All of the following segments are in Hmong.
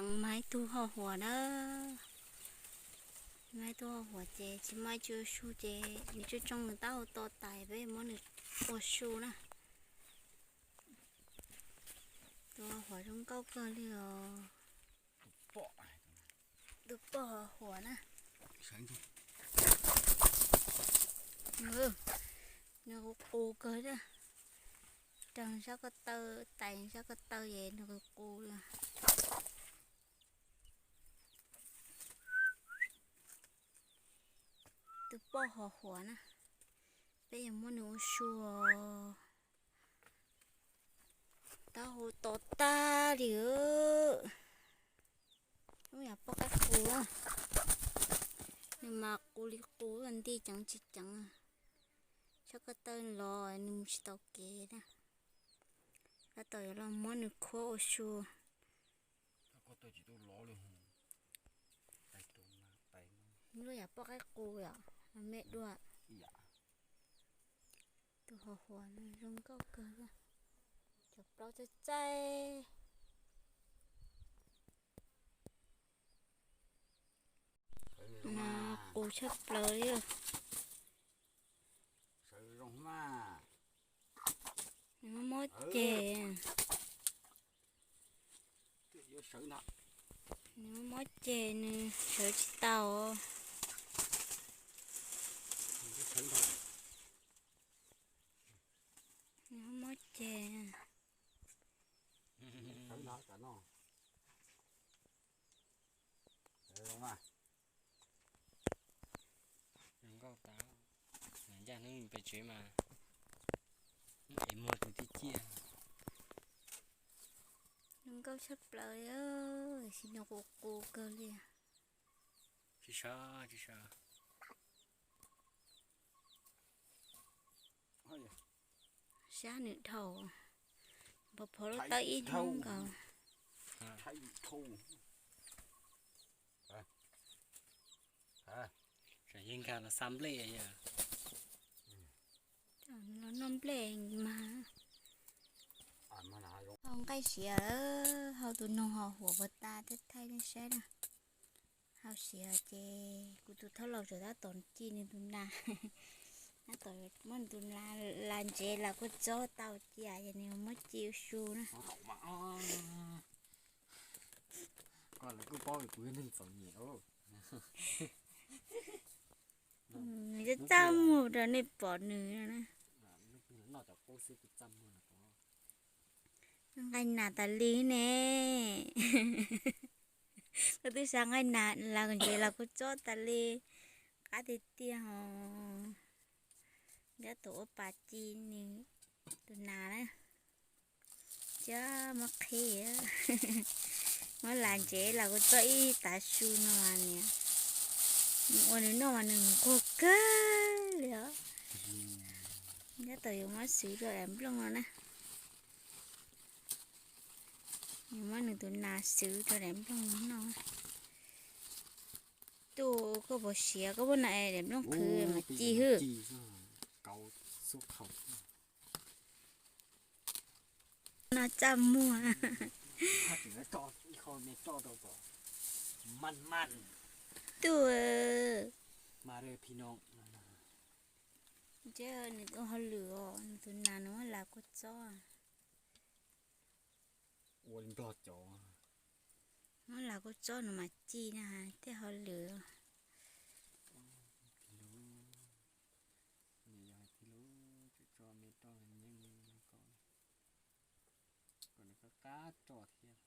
Mas ib tug ho huam na, mas ib tug ho huam ces tsis muaj ib tug ua su ces nws tseem tsoo nws taub hau to tas peb muab nws ua su na. Tus ho huam zoo nkauj kawg li os. Tus poj ho huam na. Nws qus qus kawg na. Raws sab ko taw, tais sab ko taw es nws qus qus li. Tus poj ho huam na, peb yuav muab nws ua su. Taub hau to tag li. Lub yam poj qaib qus na, nws mas qus li qus, nti ceev tsis ceev. Sab ko taw los nws mus tsis tau kev na. Tab tom yuav los muab nws khuab ua su. Lub yam poj qaib qus yom, me dua. Tus ho huam no zoo nkauj kawg, cov plaub txaij txaij. Mas qus tshaj plaws li. Nws mob ceg. Nws mob ceg nws sawv tsis tau. Nws mob ceg. Zoo nkauj tas, ncaj hnub pes tsev mas es muag tus tij ciaj. Zoo nkauj tshaj plaws li, sim no qus qus kawg li. Tsis sawv, tsis sawv. Sab nws dhau, pov phov lub tawb ib hnub nkaus. Tsam yeej nkag los xa nplej yog. Los noj nplej mas. Hau nqaij siav, hau tus noog ho huam puas tas thiab thaij nej saib na. Hau siav ces kuv tus thaub laus tseem tab tom ci nws tus nas, tab tom muab nws tus nas las ntsev las kua txob tau cia ces nws muab ci ua su na. Nws txaj muag rau nej pom nws no na. Nqaij nas tas li ne. Koj twb xa nqaij nas las ntsev las kua txob tas li, qab tiag tiag os. Nyob tus ua pas ci nws tus nas na. Cov muab qhib, muab las ntsev las kua txob ib tav su no mas niam, nws ua nws noj mas nws nquag kawg li os. Nyob tus yuav muab xwv rau daim nplooj no na. Nws muab nws tus nas xwv rau daim nplooj no noj. Tuaj koj puas siav, koj muab nas daim nplooj qhwv mas ci hwb. No txaj muag. Tuaj. Ntshe nws ua hauj lwm os, nws tus nas nws muab las kua txob. Ua li nplog cov. Muab las kua txob no mas ci na, tej hauj lwm. Niam yog hais tias lub tseem tso me roj nyeej ko, kom nws qab qab roj thiab.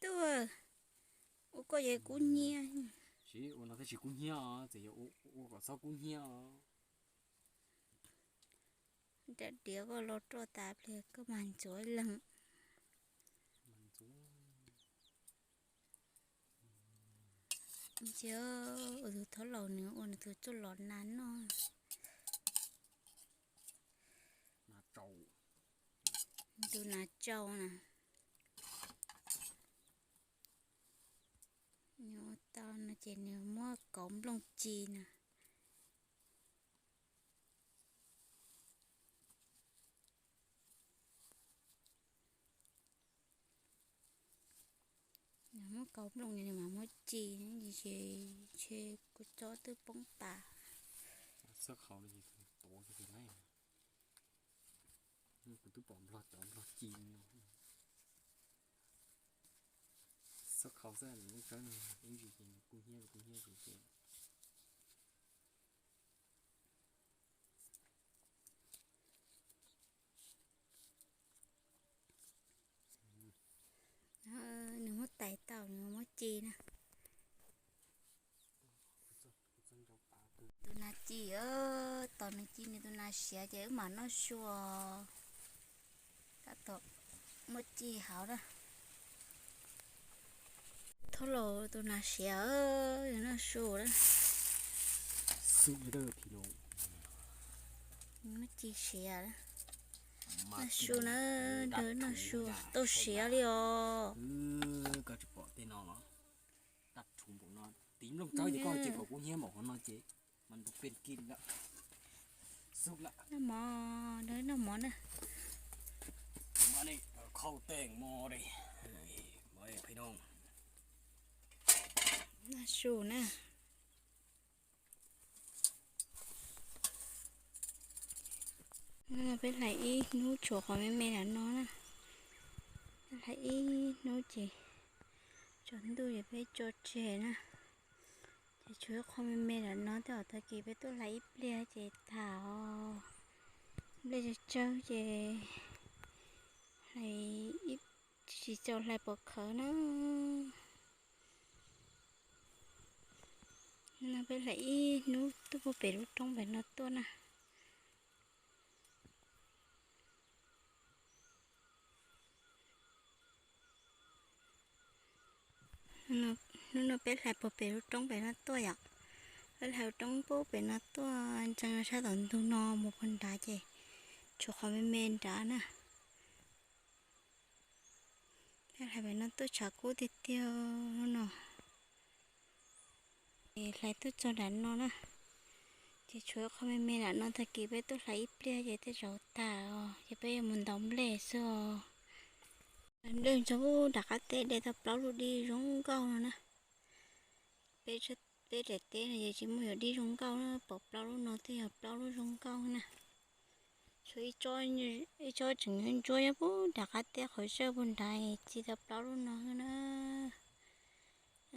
Tuaj, ua koj yog kub hnyiab. Tsis ua no thiaj tsis kub hnyiab os, txawm yog ua kom txhob kub hnyiab os. Rab diav koj lo roj tas pliag koj mag ntxuav ib leeg. Ntsia, ua tus thaub laus nws ua nws tus txuj lom nas noj. Tus nas tsau na. Nws ua tau no ces nws muab kauv nplooj ci na. Kaus nplooj no mas muab ci, ces ntshe kuv tsob twb poob tas. Xab khau no ces tuav kiag tiag na. Kuv twb pom nplog cov nplog ci no. Xab khau xwb, nws lub tsawb no ib ntsis ces nws kub hnyiab kub hnyiab ces. Nws muab tais tau, nws muab ci na. Tus nas ci, tos nws ci nws tus nas siav ces wb mam noj su. Tab tom muab ci hauv na. Thauj los tus nas siav, noj su na. Muab ci siav. Noj su na, noj su tau siav li os. Koj tsis pom tej no los, daj rhuv npaum no, tiv nplooj tsawb ces koj ces kom kub hnyiab npaum qhov no ces mas nrug pej kij lawm. Xub lawm. Noj mov, noj mov na. Khau tej mov li, mov pheej noj. Noj su na. Peb hlais ib hnub tshuav qhov me me nram no na. Peb hlais ib hnub ces tsaus ntuj ces peb tso tseg na. Ces tshuav ib qho me me nram no, tej zaum tag kis peb tuaj hlais ib pliag ces tas os. Nplej tsawg tsawg ces hlais ib, tsis txaus hlais pov khawv na. No peb hlais ib hnub tuaj puag pem lub roob pem no tuaj na. Hnub no peb hlais puag pem lub roob pem no tuaj yom. Peb hlais lub roob puag pem no tuaj ntsees sab tom ntug no mus puag nrad ces tshuav qhov me me nrad na. Peb hlais pem no tuaj tshav kub tiag tiag no. Hlais tuaj txog nram no na, ces tshuav qhov me me nram no, tag kis peb tuaj hlais ib pliag ces tej zaum tas os, ces peb yuav mus ntaus nplej xwb os. Nplej ntog nram qab teb de tau plaub lub dib zoo nkauj no na. Peb daim teb no ces tsis muaj yog dib zoo nkauj na, pom plaub lub no twb yog plaub lub zoo nkauj na. Tshuav ib tsob tseem ntsuab nyob puag nram qab teb qhov zawj puag nrad, txi tau plaub lub no na.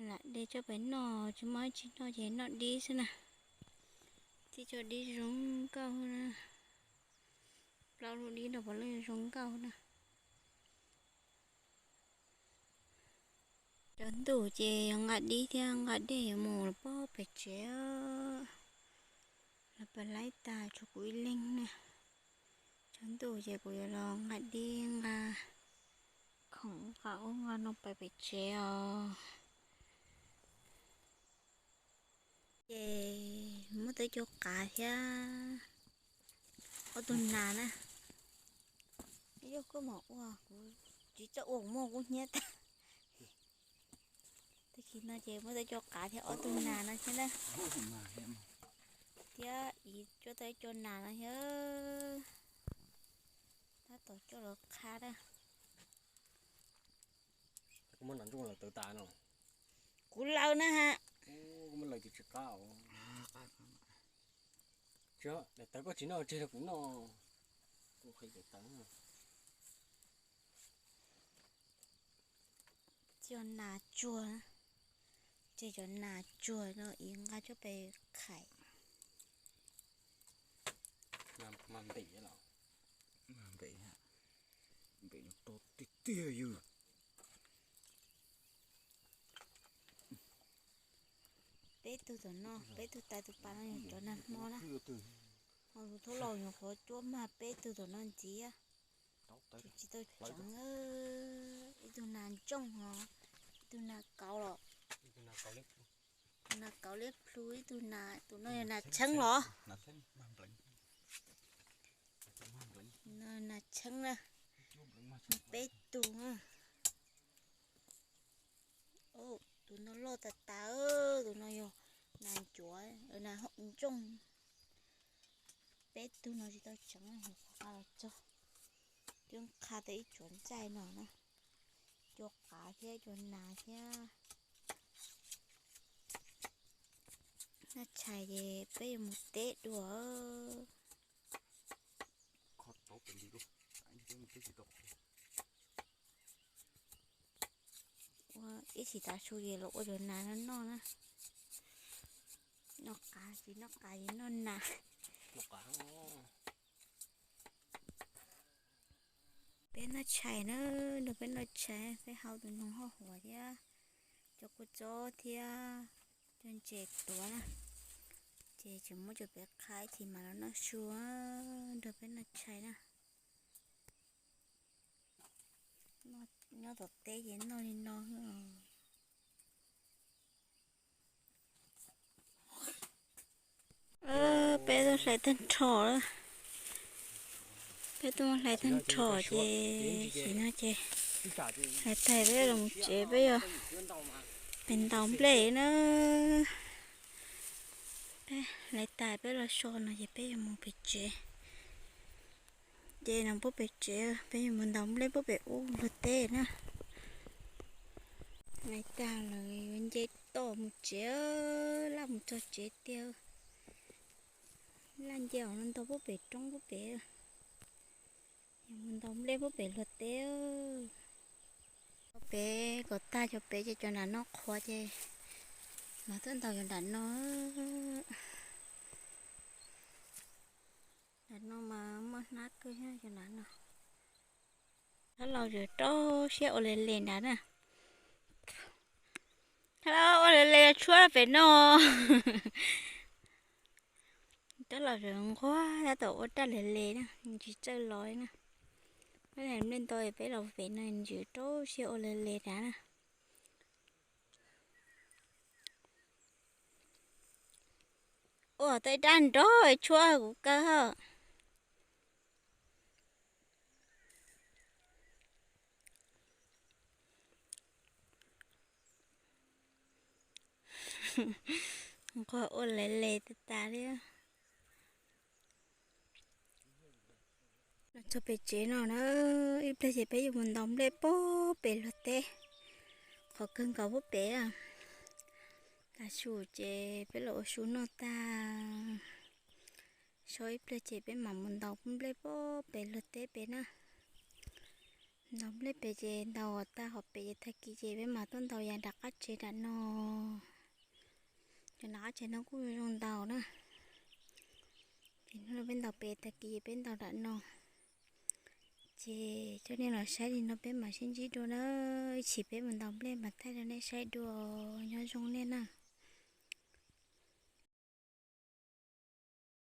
Lam de coj pem noj, tsis muaj dab tsi noj ces noj dib xwb na. Txi cov dib zoo nkauj na. Plaub lub dib no puav leej zoo nkauj na. Cov ntuj ces yuav nqa dib thiab nqa dej yuav mus los puag pem tsev. Los pas laib tas tshuav kuv ib leeg na. Cov ntuj ces kuv yuav los nqa dib nqa khoom nqa ub nqa no pais pem tsev os. Ces muab tau ib co qav thiab ob tug nas na. Yog koj mam ua, kuv tsis txawj ua, kuv muaj kub hnyiab tag. Tag kis no ces muab tau co qav thiab ob tug nas no thiab na. Thiab ib co tau ib co nas no thiab. Tab tom coj los qha na. Kuv muab nas ntsooj lawv tawv tas no. Kuv lawv na ha. Kuv muab lawv ces tsis qab os. Tsis, daim tawv koj tsis noj tseg rau kuv noj. Kuv qhia daim tawv. Cov nas tsuag, ces cov nas tsuag no ib nqa coj pem khais. Mas npem los, mas npem, npem no to tiag tiag yog. Peb tug tom no, peb tug tais tus pas no yog cov nas hmo na. Ho tus thab laus nyuam qhuav cuab mag peb tug tom no ntxiv. Tsis tau tseev, ib tug nas ntsooj ho, ib tug nas kauv los, tus nas kauv liab plhu, ib tug nas, tus no yog nas tsheeb los? No nas tsheeb na. Peb tug. Tus no loj tas tas, tus no yog nas ncuav, nas ntsooj. Peb tug no tsis tau tseev, qha los txog. Twb qha tau ib cuav ntxaij no na. cua qav thiab cua nas thiab. Noj tshais ces peb yuav mus teb dua. Ua ib chim tav su ces los ua cov nas no noj na. Noj qav ces noj qav ces noj nas. Peb noj tshais na, nrog peb noj tshais, peb hau tus noog hauj huam thiab cov kua txob thiab cov ntses tuav na. Ces tseem muab cov pem qhaib ces mam los noj su nrog peb noj tshais na. Nyob tom teb ces noj li no. Peb tuaj hlais tag nrho lawm. Peb tuaj hlais tag nrho ces sim no ces hlais tas peb los tsev, peb yuav pem ntaus nplej na. Peb hlais tas peb los so no ces peb yuav mus pem tsev. Ces no pub pem tsev, peb yuav mus ntaus nplej pub pem ub luag teb na. Hlais tas lawm yuav nce toj mus tsev, laj mus txog tsev tiag. Laj nce os no ntog pub pem roob pub pem. Yog mus ntaus nplej pub pem luag teb. Cov pem kom tag cov pem ces cov nram no qhuav ces mas tuaj ntaus cov nram no. Nram no mas muaj hnab kawg cov nram no. Tab laus rau siab ua le le nrad na. Tab laus ua le le tshuab pem no. Tab laus nquag tab tom ua raj le le na, tsis txawj los na. Peb nplej ntau peb los pem no ntsws rau siab ua le le nrad na. Ua tej dab nrog tshuab kuv kawg. Nquag ua le le tas tas li. Los txog pem tsev no na, ib pliag ces peb yuav mus ntaus nplej pub pem luag teb, qhov kawg nkaus pub pem. Tav su ces peb los ua su noj tag, so ib pliag ces peb mam mus ntaus nplej pub pem luag teb pem na. Ntaus nplej pem ces ntaus tag hov pem ces tag kis ces peb mam tuaj ntaus yav nram qab tsev nram no. Cov nram qab tsev no kuj zoo ntaus na. Ces hnub no peb ntaus pem, tag kis peb ntaus nram no. Ces coj nej los saib li no peb mam sib ntsib dua na. Ib chim peb mus ntaus nplej mam thaij rau nej saib dua. Nyob zoo nej na.